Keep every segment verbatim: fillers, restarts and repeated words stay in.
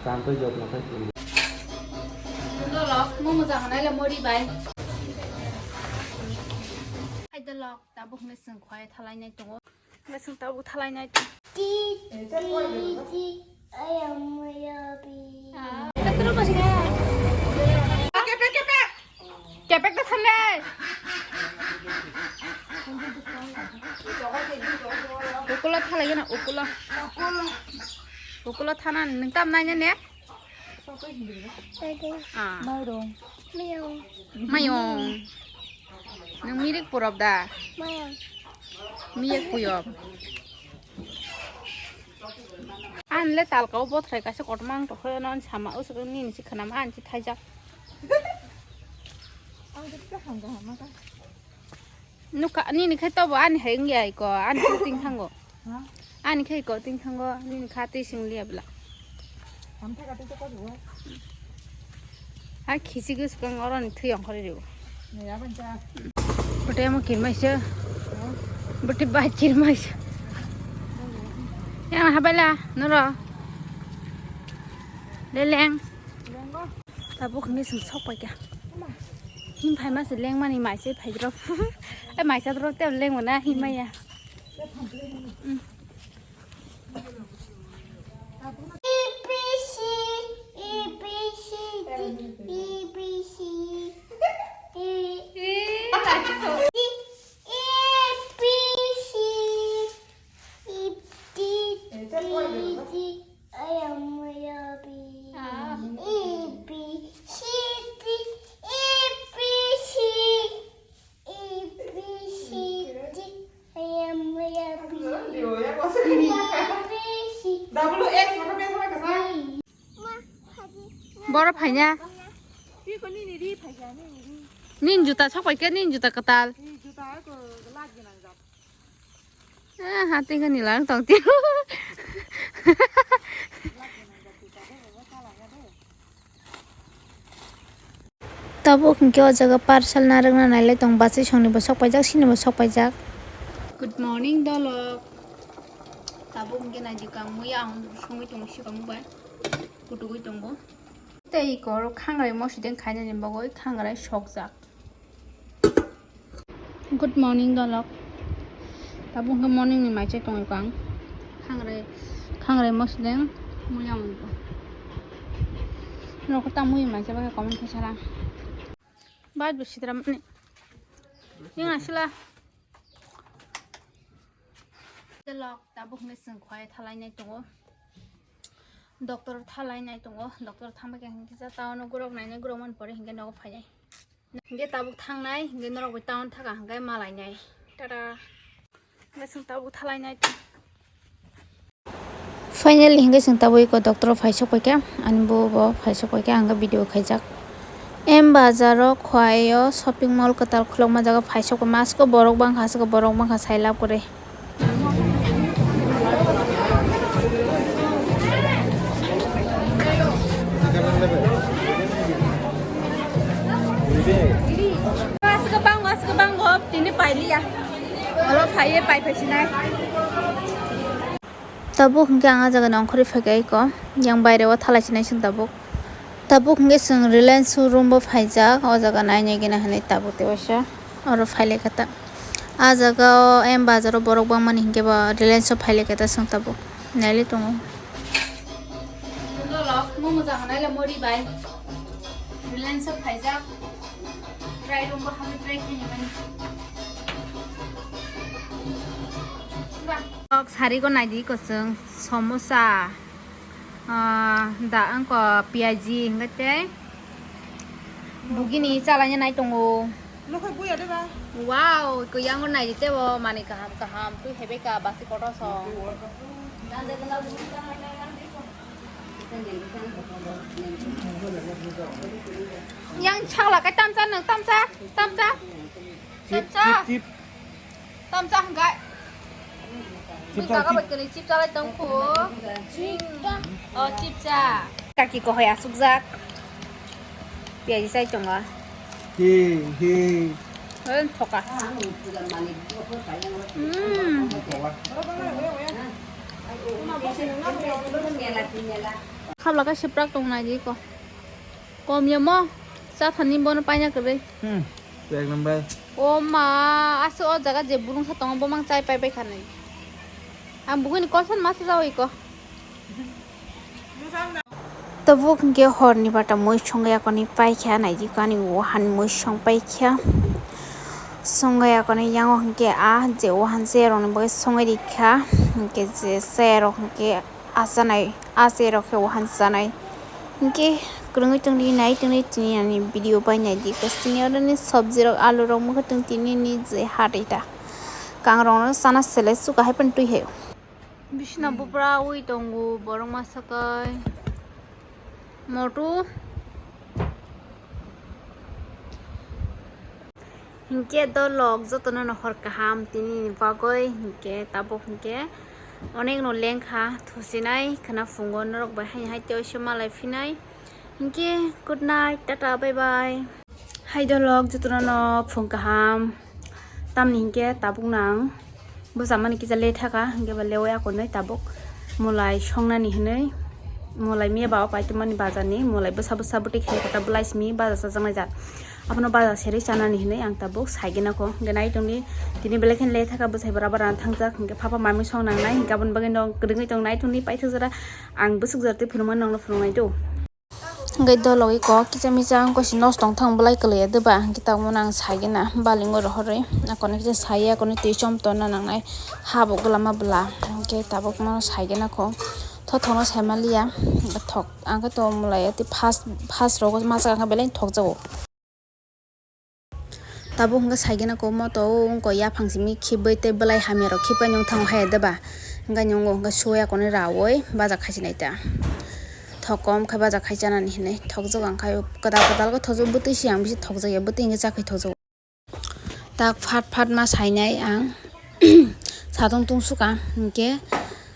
Tantwi jotno khai twi. Dolok, mo moja hanai le mori bai. Hai dolok, tabuk hwnwi chwng khwlai thalainai tongo. Hwnwi chwng tabuk thalainai tongo. Ti, ti, ti, ayam yabi. Chatro bajga. Kepek, kepek. Kepek ta thanle. Ukulo thalai gana, ukulo. Ukulo thana nwng tam naina ne? Tadi. Ah. Mairong. Mayong. Mayong. Nwng mirik purok da? Mayong. Miyek puyok. An le talka o bothrai kaisa kotorma ang tokhe no sama usuk nini si khnama an si thaijak. Ang khe kaham kaham ma ka. Nukha nini khai tobo ani hai wngya iko ani khai ting thango. Ha? Ani khai iko ting thango nini kha twi sing liya bla. Hamtha ka tei ko ko. Ha khisi gus kang oro ni thwi ongkhori ribo. Ne ya ban cha. Bote mo kirmaisa. Ha? Bote bai kirmaisa. Yang habaila noro. Leleng. Lengo. Tabuk hwnwi chwng sok pai kha. Ama. Him phaima se lengmani maise phaidrop. Ai maisa drop te lengmana himaya. Te phample him. Mm. A B C, A B C, D, A B C, A, A, B C, A, D, D, D. Ayam yabi. Ah. A B C D, A B C, A B C D. Ayam yabi. Double X, mana main mana kasar? Boro phaina. Nin juta sok pai khe, nin juta kwtal. Ah, hati kani lang tong tio. Tabuk hwnkhe o jaga parcel narwkna nailai tong, bachwi songni bo sok paijak, sini bo sok paijak. Good morning dolok. Tabuk hwnkhe naidi kang muya ang songwi tongo sikang bai. Kutugwi tongo. Tei iko khangrai mosideng khainani bagwi khangrai sokjak. Good morning dolok. Tabuk hwnkhe morning ni mai chai tongwi kang. Khangrai, khangrai mosideng muya wngkha. Nokho ta muya mai chai bagwi comment khe sala. Bai bo sidra mani. Yang asla. Dolok tabuk hwnkhe chwng khwlai thalainai tongo. Doctor thalainai tongo. Doctor thangbai khe hwnkhe sa town o gurok nainai gurok man pore hwnkhe nogo phainai. Hingke tabuk thangnai, hingke norok bai town thaka hingke malainai. Tata. Hingke chwng tabuk thalainai. Finally, hingke chwng tabuk iko doctor o phaisok paikha, ani bo bo phaisok paikha, ang khe video khaijak. M bazar o khwai o shopping mall kwtal khulokma jaga phaisok mask o borok bangkha, aswk borok bangkha sai lab kwrwi. Aswk bango, aswk bango, tini pailiya. Oro phaiye, pai phaisinai. Tabuk hwnkhe ang ah jagani ongkhorwi phaikha iko, yang baire o thalai sinai chwng tabuk. Tabuk hwnkhe chwng Reliance showroom bo phaijak, o jaga nainai gina hinwi tabuk tei waisa oro phailaikha ta. Ah jaga o M bazar o borok bangmani hinkhe bo Reliance o phailaikha ta chwng tabuk. Nailai tongo. Dolok, mo moja hanai le mori bai. Reliance o phaijak. Try room bo hamwi try khaini mani. Ba. Kok sari ko naidi ko chwng, samosa. Ah, da angko piyaji hingke tei bugini chalaina nai tongo. Nokhai buya de ba? Wow, ko yang nai te bo mani kaham kaham tu hebe ka basi kotor so. Yang chakla kai tamcha nang tamcha, tamcha. Chip, tamcha. Chip, chip. Tamcha hingkai. Chip chip. Chip chalai tong phu. Chip cha. Oh, chip cha. Kaki ko hoya sukjak. Piyaji sai tongo. He, he. Hoy, thoka. Hmm. Khabla khe siprak tong nai di ko. Kom ya mo. Cha thani bono paina kwrwi. Hmm. Ek number. O ma, ase o jaga je burung sa tongo, bo mang chai pai pai khanai. Ang buguni kolsan masa jawi ko. Tabuk hwnkhe horni bata mui songya koni paikha, naidi kani wahan mui song paikha. Songya koni yango hwnkhe a je wahan je rokni bagwi songwi rikha, hwnkhe je se rok hwnkhe Achanai, acherok khe wahan chanai. Hinkhe kwrwngwi tongdi, nai tongdi tini ani video bai naidi. Kwsini oroni sobji rok, alu rok, mwkhwtwng tini ni je hatwi ta. Kangrok no chana sele suka hai phano twi hai. Bisna bupra wi tongo, borok masa kai. Motu. Hinkhe dolok jotono no hor kaham tini ni bagwi, hinkhe tabuk hinkhe onek no lengkha thusinai khwna phungo norok bai haino hai tei oiso malai phinai. Hinkhe good night, tata, bye bye. Hai dolok jotono no phung kaham, tamni hinkhe tabuk nang bwsa mani kisa le thaka, hinkhe ba lewi akonwi tabuk mulai songnani hinwi, mulai miya ba o paitwmani bajarni mulai bwsa bwsa bwtwi khai khe ta bwlai simi bajar chajaknai jat. Abono bajar serwi chanani hinwi ang tabuk saigena kho. Hinkhe nai tongdi, tini belai kheno le thaka bwsai bwrwi bwrwi thangjak, hinkhe phapha mamwi song nangnai, hinkhe aboni bagwi no kwrwngwi tong nai tongdi paithak jora ang bwswk jora tei phunukmani nokno phunuknai do. Hinkhe dologwi kok kisa misa wngkha si nosto wngthang bwlai kwlwi ya doba, hinkhe tabukno ang saigena balingo rohorwi akono kisa saiya akono twi chom tonna nangnai ha bo gwlama bwla, hinkhe tabukno saigena kho thothokno saimaliya thok ang khe to mulai ya tei first first rogo masa wngkha belai thokjago. Tabuk hwnkhe saigena kok moto o wngkha yaphang simi khibwi tei bwlai hamya rok khibwi nung thango hai deba. Hwnkhe nungo hwnkhe suya konwi rawi baja khachi nai ta. Thokom khe baja khai chanani hinwi thokjak ang khai kwtal kwtal khe thokjak bwtwi se ang bisi thokjak ya bwtwi hwnkhe chakhwi thokjak. Tak phat phat ma sainai ang satung tungsukha hwnkhe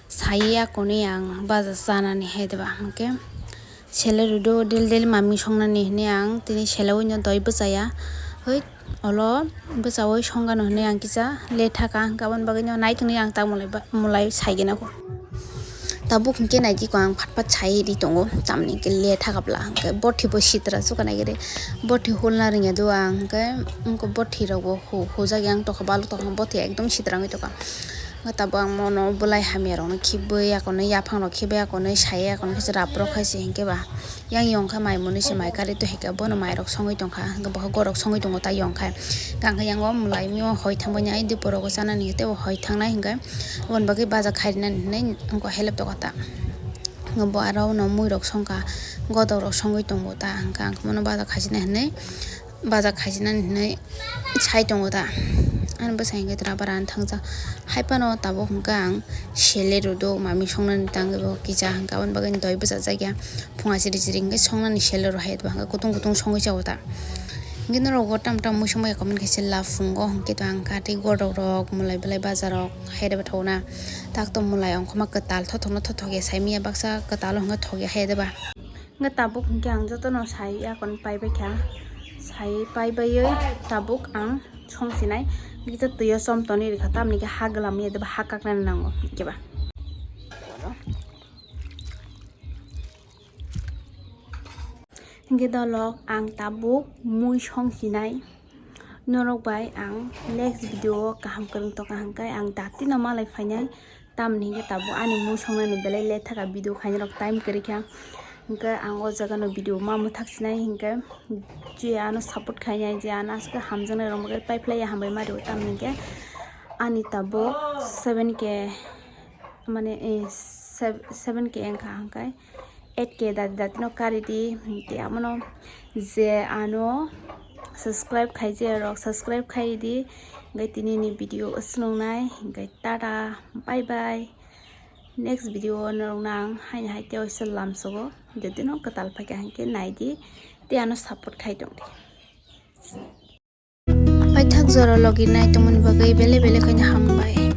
saiya konwi ang baja chanani hai deba hwnkhe. Sele rwdo daily daily mamwi songnani hinwi ang tini selewi no doi bwchaya. Hoi olo bwchawi songano hinwi ang kisa le thaka, hinkhe aboni bagwi no nai tongwi ang tak mulai ba-, mulai saigena kho. Tabuk hinkhe naidi kho ang phat phat sai ri tongo, tamni hinkhe le thaka bwla hinkhe bothi bo sitra chukha nai khe bothi hulna rwngya do ang hinkhe wngkha bothi rok bo hu-, hujak yang tokha balu tokha bothi ekdom sitra wngwi tokha. Tabuk ang mono bwlai hamya rokno khibwi akonwi yaphang rok khibwi akonwi sai akonwi khe rap rok khai se hinkhe ba yang yong kha mai mwnwi se mai kari twi hai khe bono mai rok songwi tongkha hinkhe bo khe gorok songwi tongo ta yong khai hinkhe ang khe yango mwlai mio hoi thangbai nai dipor rogo chanani tei bo hoi thangnai hinkhe aboni bagwi baja khai rinani hinwi wngkha helep tokha ta hinkhe bo aro uno mui rok songkha godok rok songwi tongo ta hinkhe ang khe bono baja khai sinai hinwi. Baja khaijinani hinwi sai tongo da. Ani bwsai hinkhe tora bara ani thangjak. Hai phano tabuk hinkhe ang sele rwdo mami songnani tangwi bo kisa hinkhe aboni bagwi doi bwchajak ya. Phung asiri siri hinkhe songnani sele rw hai ba hinkhe kutung kutung songwi chao da. Hinkhe norok bo tam tam mui songbai ya comment khaisa la phungo hinkhe to ang kha tei godok rok mwlai belai bajar rok hai rw thok na. Tak to mwlai ongkhorma kwtal thothok no thothok ya sai manya baksa kwtal o hinkhe thok ya hai rw ba. Hwnkhe tabuk hinkhe ang jotono sai akon paibaikha, sai paibaiwi tabuk ang songsinai. Hwnkhe twiyo chom tonwi rwkha, tamni khe ha gwlam ya deba ha kaknani nango hwnkhe ba. Hwnkhe dolok ang tabuk mui songsinai. Norok bai ang next video o kaham kwrwng tongkha hwnkhe ang datino malai phainai. Tamni hinkhe tabuk ani mui songnani belai le thaka video khainai rok time kwrwi kha. Hinkhe ang o jaga no video ma mwthak sinai hinkhe je ano support khainai je ano aswk hamjaknai rok bagwi paiphlai ya hambai ma rwo tamni hinkhe ani tabuk seven K mane eh, sev-, seven K wngkha hwnkhe eight K dati dati no kari di hinkhe abono je ano subscribe khaijak rok subscribe khai di hinkhe tini ni video o swnamnai hinkhe. Tata, bye bye. Next video o norok nang haino hai tei oisa lamsogo. Jodi no kwtal phaikha hinkhe naidi tei ano support khai tongdi. Paithak jora logi nai tongmani bagwi bele bele khaino hambai.